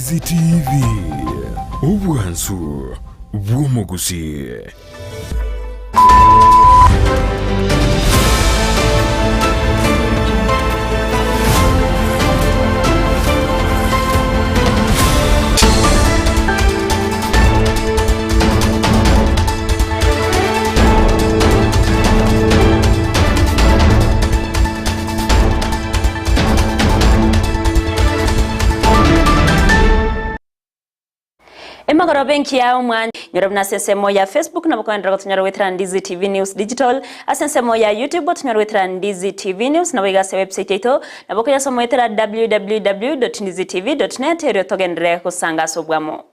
Ndizi TV, obwansu bw'omogusii. Emagoroba enkiya omwanya nyora buna ase ensemo ya Facebook nabo koenderera gotonyora goetera Ndizi TV News Digital, ase ensemo ya YouTube otonyore goetera Ndizi TV News nabo iga ase website yaito nabo okoyasoma goetera www.ndizitv.net erio togenderere gosanga ase obwamo.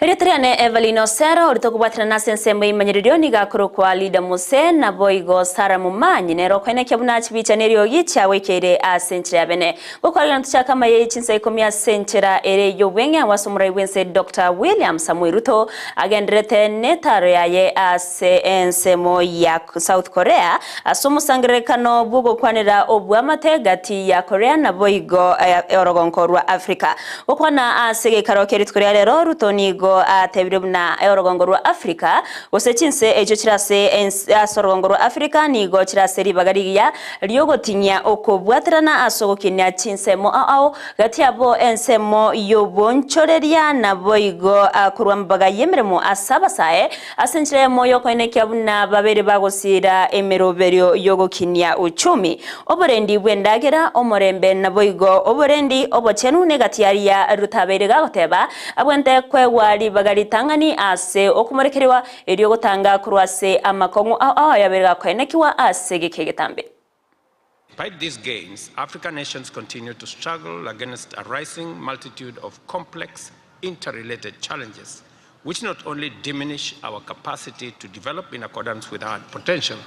Erieta riane Evelyn Osero, oria tokobwaterana ase ensemo y'eimanyererio nigo akorokwa Leader Mose, naboigo Sarah Momanyi nere okoenekia buna chibicha neriogi chiagwekeire ase enchera ya bene. Gokwarigana tochake amaye ye chinsa ikomi ase enchera ere y'obweng'e ase omorai bw'ense Doctor William Samoei Ruto agendererete netaro yaye ase ensemo ya South Korea ase omosangererekano bw'ogokwanera obwamate gati ya Korea naboigo orogonko rwa Africa. Gokwana ase egeikaro kia rituko ria rero, Ruto nigo atebire buna orogongo rwa Africa gose chinse echio chire ase ase orogongo rwa Africa nigo chire ase ribaga rigiya riogotinyia okobwaterana ase ogokinia chinsemo ao ao gati yabo ensemo y'obonchoreria naboigo korwa ambaga y'emeremo ase abasae ase enchera eyemo y'okoenekia buna babere bagosiira emeroberio y'ogokinia uchumi, oborendi bw'endagera, omorembe naboigo oborendi obochenu negati yaria Ruto abeire gagoteba abwente kwegwa ribaga ritang'ani ase okomorekerigwa Erio gotanga korwa ase amakong'u ao ao ayabeire gakoenekiwa ase egeka egetambe. Despite these gains, African nations continue to struggle against a rising multitude of complex, interrelated challenges, which not only diminish our capacity to develop in accordance with our potential,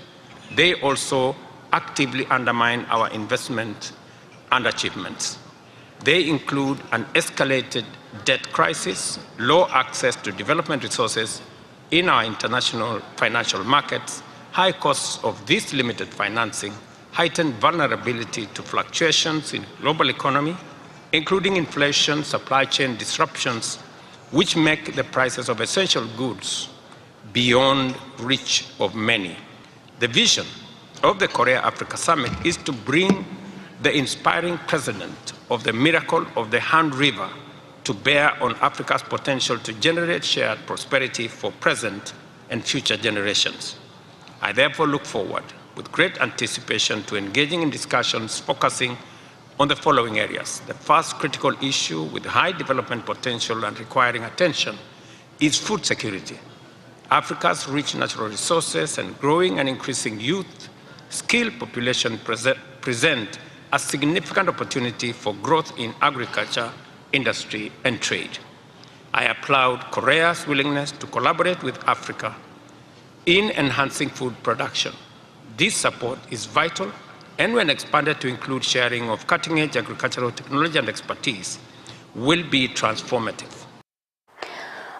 they also actively undermine our investment and achievements. They include an escalated debt crisis, low access to development resources in our international financial markets, high costs of this limited financing, heightened vulnerability to fluctuations in global economy, including inflation, supply chain disruptions, which make the prices of essential goods beyond reach of many. The vision of the Korea Africa Summit is to bring the inspiring precedent of the miracle of the Han River to bear on Africa's potential to generate shared prosperity for present and future generations. I therefore look forward with great anticipation to engaging in discussions focusing on the following areas. The first critical issue with high development potential and requiring attention is food security. Africa's rich natural resources and growing and increasing youth skilled population present a significant opportunity for growth in agriculture, industry, and trade. I applaud Korea's willingness to collaborate with Africa in enhancing food production. This support is vital and when expanded to include sharing of cutting-edge agricultural technology and expertise, will be transformative.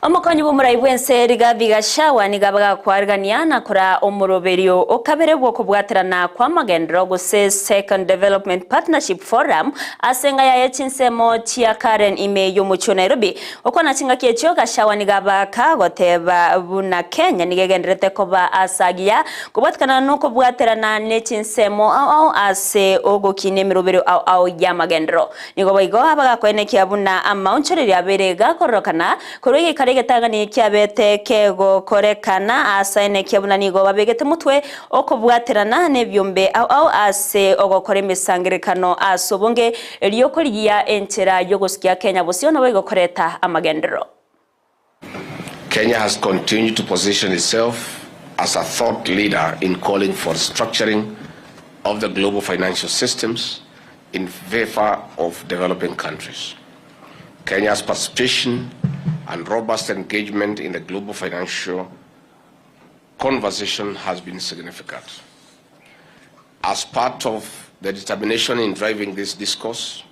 Omokonyi bw'omorai bw'ense Rigathi Gachagua nigo abagakwarigania na koraa omoroberio o kabere bw'okobwaterana kw'amagenderero gose Second Development Partnership Forum ase enga yaye chinsemo chia Karen ime y'omochie o Nairobi. Gokwana chingaki echio Gachagua nigo abaka goteba buna Kenya nigo egendererete koba ase agiya kobwatekana nokobwaterana ne chinsemo ao ao ase ogokinia emeroberio ao ao y'amagenderero. Nigo boigo abagakoenekia buna amaonchorerio abere gakororokana korwa egeikaro egetang'ani kiabete kegokorekana, asaenekia buna nigo babegete motwe okobwaterana nebiombe ao ao ase ogokora emesangererekano ase obonge, erio korigia enchera y'ogosukia Kenya bosio naboigo koreta amagenderero. Kenya has continued to position itself as a thought leader in calling for restructuring of the global financial systems in favor of developing countries. Kenya's participation and robust engagement in the global financial conversation has been significant. As part of the determination in driving this discourse,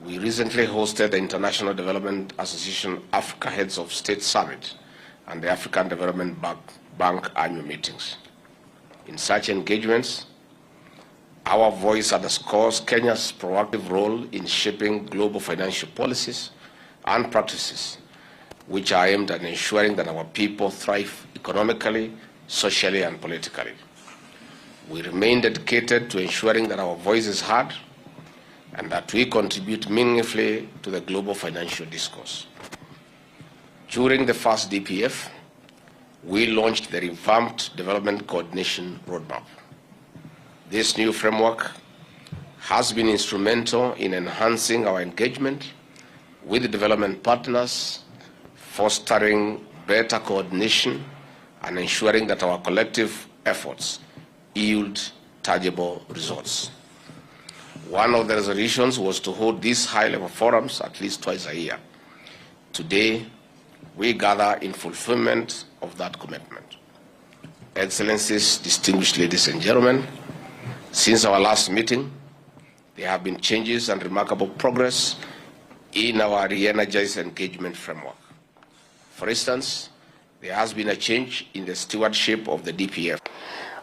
We recently hosted the International Development Association Africa Heads of State Summit and the African Development Bank annual meetings. In such engagements, our voice underscores Kenya's proactive role in shaping global financial policies and practices, which are aimed at ensuring that our people thrive economically, socially, and politically. We remain dedicated to ensuring that our voice is heard and that we contribute meaningfully to the global financial discourse. During the first DPF, we launched the revamped Development Coordination Roadmap. This new framework has been instrumental in enhancing our engagement with the development partners, fostering better coordination, and ensuring that our collective efforts yield tangible results. One of the resolutions was to hold these high-level forums at least twice a year. Today, we gather in fulfillment of that commitment. Excellencies, distinguished ladies and gentlemen, since our last meeting, there have been changes and remarkable progress in our re-energized engagement framework. For instance, there has been a change in the stewardship of the DPF.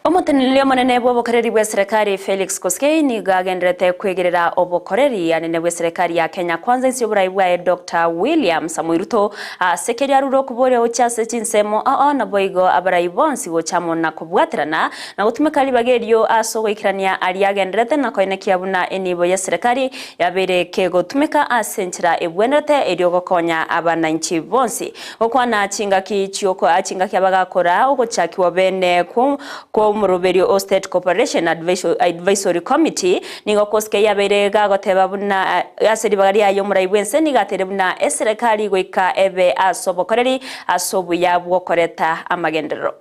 Omoteneneri omonene bw'obokoreri bwa eserekari Felix Koskei nigo agenderete kwegerera obokoreri anene bwa eserekari ya Kenya Kwanza inse y'oborai bwaye Doctor William Samoei Ruto ase keria arure okoboria gochia ase chinsemo ao naboigo abarai bonsi gocha amo na kobwaterana na gotumeka ribaga erio ase ogoikerania aria agenderete na koenekia buna enibo y'eserekari yabeire kegotumeka ase enchera ebwenerete erio gokonya abananchi bonsi. Gokwana chingaki chi'oko chingaki abagakora ogochakigwa bene kw'omoroberio o State Cooperation Advisory Committee, nigo Koskei yabeire gagoteba buna ase ribaga riaye omorai bw'ense nigo ateire buna eserekari goika ebe ase obokoreri ase obuya bw'okoreta amagenderero.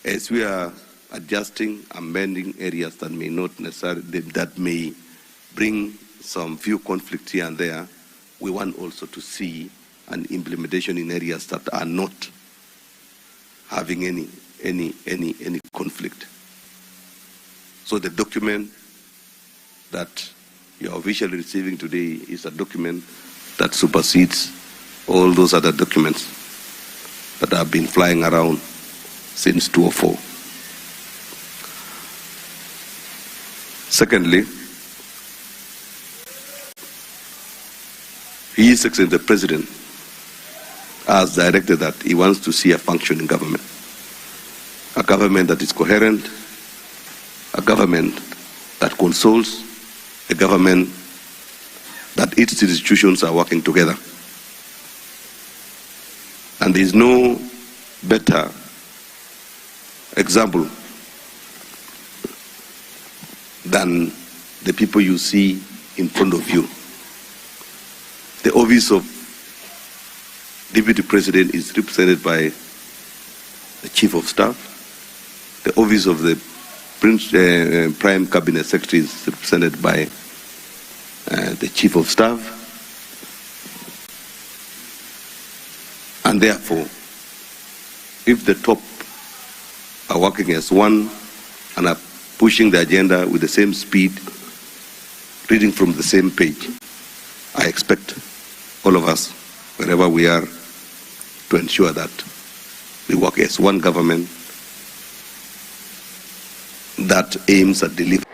As we are adjusting, amending areas that may not necessarily, that may bring some few conflicts here and there, we want also to see an implementation in areas that are not having any, any, any, any conflict. So the document that you are officially receiving today is a document that supersedes all those other documents that have been flying around since 2004. Secondly, His Excellency the President has directed that he wants to see a functioning government, a government that is coherent, a government that consoles, a government that its institutions are working together. And there is no better example than the people you see in front of you. The office of Deputy President is represented by the Chief of Staff. The office of the Prince, Prime Cabinet Secretary is represented by the Chief of Staff. And therefore, if the top are working as one and are pushing the agenda with the same speed, reading from the same page, I expect all of us, wherever we are, to ensure that we work as one government that aims at delivering.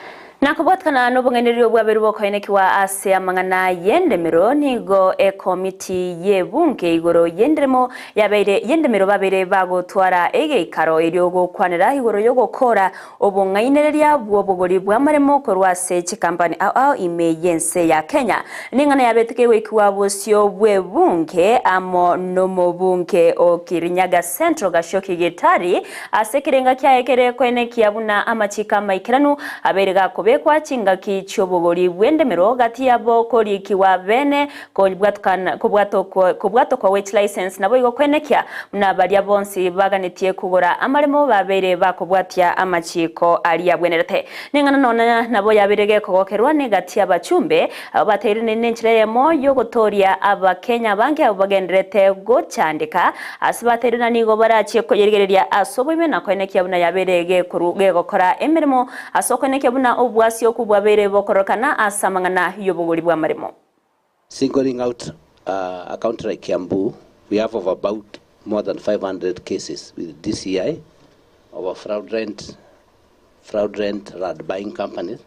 Na kobwatikana nobong'ainereria obwaberwe bokoenekiwa ase amang'ana y'endemero, nigo ekomiti y'ebunge igoro y'enderemo yabeire y'endemero babeire bagotwara egeikaro erio gokwanera igoro y'ogokora obong'ainereria bw'obogori bw'amaremo korwa ase chikampani ao ao ime y'ense ya Kenya. Ning'ana yabete kegoikiwa bosio bw'ebunge amo nomobunge o Kirinyaga Central Gachoki Gitari ase ekerenga kiaye kere koenekia buna amachiko amaikeranu abeire gakobekwa chingaki chi'obogori bw'endemero gati yabo korikiwa bene kobwatokwa gwe chilicense naboigo koenekia buna baria bonsi baganetie kogora amaremo babeire bakobwatia amachiko aria abwenerete. Ning'ana nonye nabo yabeire gekogokerwa negati y'abachumbe abo bateire nenchera eyemo yogotoria Abakenya abange abo bagenderete gochandeka ase bateire na nigo barachie koyerigereria ase oboime na koenekia buna yabeire gegokora emeremo ase okoenekia buna obwa obwasioku bwabeire bokororokana ase amang'ana y'obogori bw'amaremo. Singling out a county like Kiambu, we have of about more than 500 cases with DCI of fraudulent, fraudulent land buying companies.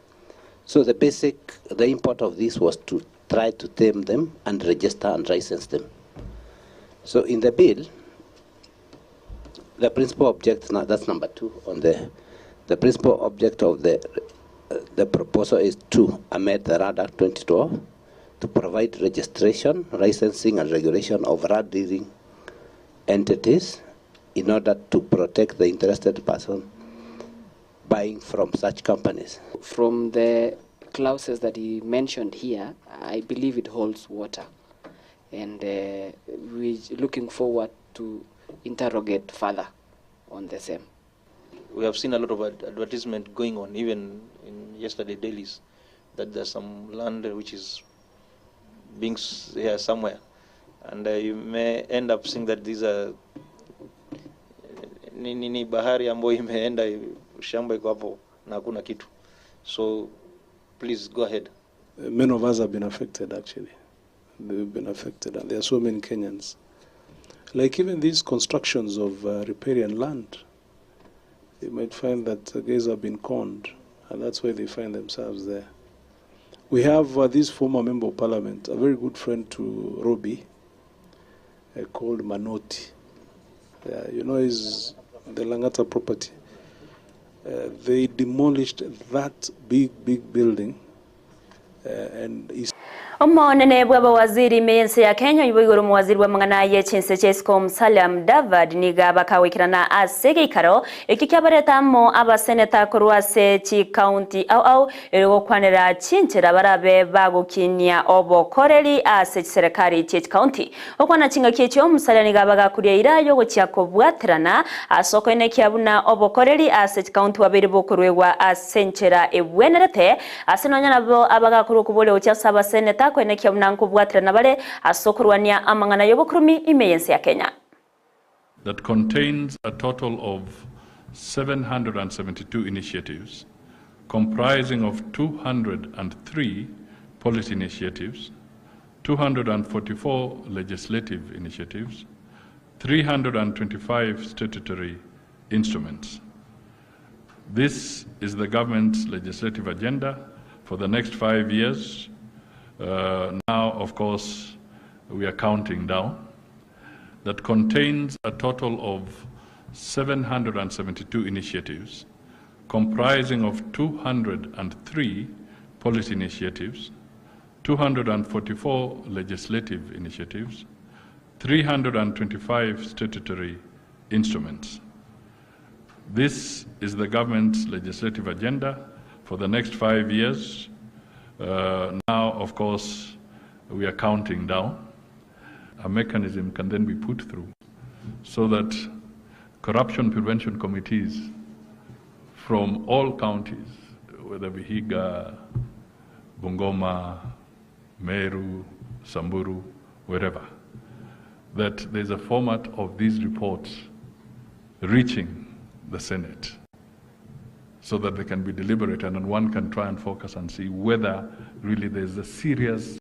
So the basic, the import of this was to try to tame them and register and license them. So in the bill, the principal object, now that's number 2 on the, the principal object of the, the proposal is to amend the Land Act 2012 to provide registration, licensing and regulation of land dealing entities in order to protect the interested person buying from such companies. From the clauses that he mentioned here, I believe it holds water, and uh, we're looking forward to interrogate further on the same. We have seen a lot of advertisement going on, even in yesterday dailies, that there's some land which is being here somewhere, and you may end up seeing that these are ni, ni, ni bahari ambayo imeenda shamba iko hapo na hakuna kitu. So please go ahead. Many of us have been affected, actually. They've been affected, and there are so many Kenyans. Like even these constructions of riparian land, you might find that the guys have been conned, and that's why they find themselves there. We have this former member of parliament, a very good friend to Robbie, called Manoti. You know, he's the Langata property. They demolished that big, big building. And he Omonene bw'abawaziri ime ya Kenya ibo igoro muwaziri bw'amang'ana ye chinse chia Musalia Mudavadi niga bakawikirana ase geikaro eki kiabaretamo abaseneta korwa ase chikaunti au au eri gokwanera chinchera barabe bagokinia obokoreri ase chiserikali chie chikaunti okwana chingaki echio Musalia niga bagakuria irayo gochia kobwaterana ase okoenekia buna obokoreri ase chikaunti wabere bokorwegwa ase enchera ebwenerete ase nonya nabo abagakorwa okobore gochia ase abaseneta kwenekia buna nkobwaterana bare ase okorwania amang'ana y'obokurumi ime y'ense ya Kenya. That contains a total of 772 initiatives comprising of 203 policy initiatives, 244 legislative initiatives, 325 statutory instruments. This is the government's legislative agenda for the next 5 years. Now, of course, we are counting down. That contains a total of 772 initiatives comprising of 203 policy initiatives, 244 legislative initiatives, 325 statutory instruments. This is the government's legislative agenda for the next 5 years. Now, of course, we are counting down. A mechanism can then be put through so that corruption prevention committees from all counties, whether Vihiga, Bungoma, Meru, Samburu, wherever, that there's a format of these reports reaching the Senate so that they can be deliberated and one can try and focus and see whether really there's a serious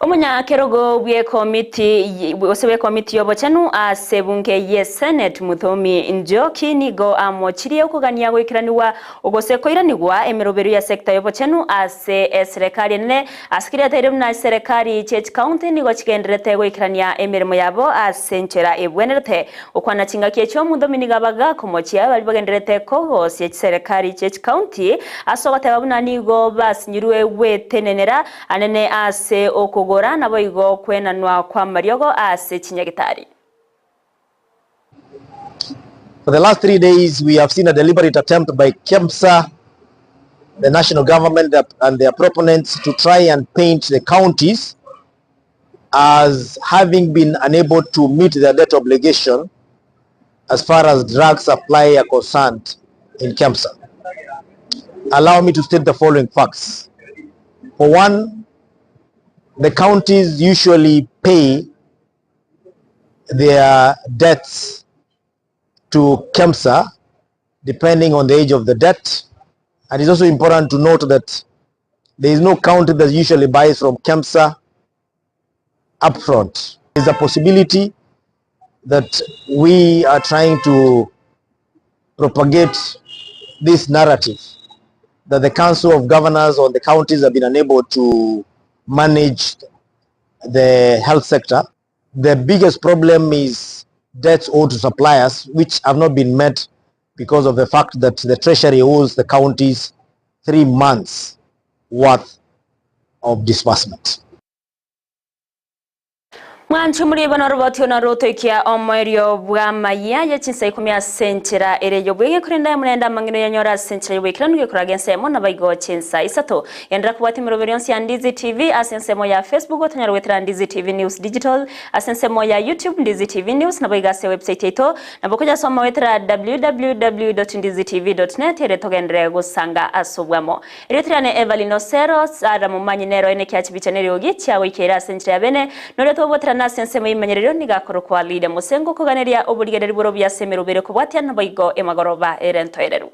Omunyakerogo bw'ekomiti ose bw'ekomiti y'obochenu ase bunge ye Senate Muthomi Njoki nigo amochirie okogania goikeraniwa ogose koiranigwa emerobero ya sekta y'obochenu ase eserikali enene asikiriateire buna eserikali chie chikaunti nigo chigenderete goikerania emeremo yabo ase enchera ebwenerete okwana chingaki echio Muthomi nigo abagakomochia bari bagenderete kogosia chiserikali chie chikaunti ase ogoteba buna nigo basinyirwe gwetenenera anene ase okogora nabo igo kwenanwa kwa mariogo ase chinyagitari. For the last 3 days, we have seen a deliberate attempt by KEMSA, the national government and their proponents to try and paint the counties as having been unable to meet their debt obligation as far as drug supply are concerned in KEMSA. Allow me to state the following facts. For one, the counties usually pay their debts to KEMSA depending on the age of the debt And it's also important to note that there is no county that usually buys from KEMSA upfront. There's a possibility that we are trying to propagate this narrative that the Council of Governors on the counties have been unable to manage the health sector. The biggest problem is debts owed to suppliers, which have not been met because of the fact that the Treasury owes the counties 3 months worth of disbursement. Mwanche muri bono oroboti ono rotoikia omoerio bw'amaya ye chinsa ikomi ase enchera ere y'obwege korende murende amang'ina yanyora ase enchera y'obwekeranu gekoraga ensemo nabaigo chinsa isato. Genderera kobwatia emeroberi yonsi ya Ndizi TV ase ensemo ya Facebook otanyara goetera Ndizi TV News Digital ase ensemo ya YouTube Ndizi TV News nabo iga ase ewebsite yaito nabo okonyasoma goetera www.ndizitv.net ere togenderere gosanga ase obwamo. Erieta riane Evelyn Osero, Sarah Momanyi nero ene kia chibicha neriogi chiagoikeire ase enchera ya bene, noria tobwaterana ase ensemo y'ebimanyererio nigo akorokwa Lydia Mosengo koganeria oborigereria bore obuya ase emeroberi ekobwatia naboigo emagoroba ere entoereru.